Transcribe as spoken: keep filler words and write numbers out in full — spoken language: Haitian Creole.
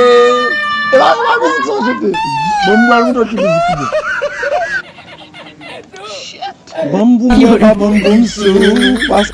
E pa, se pa mizik sa w chante. Bon, m pral montre w ki mizik ki bon. Ban m pou mwen, pa ban m pou m sou. Pas-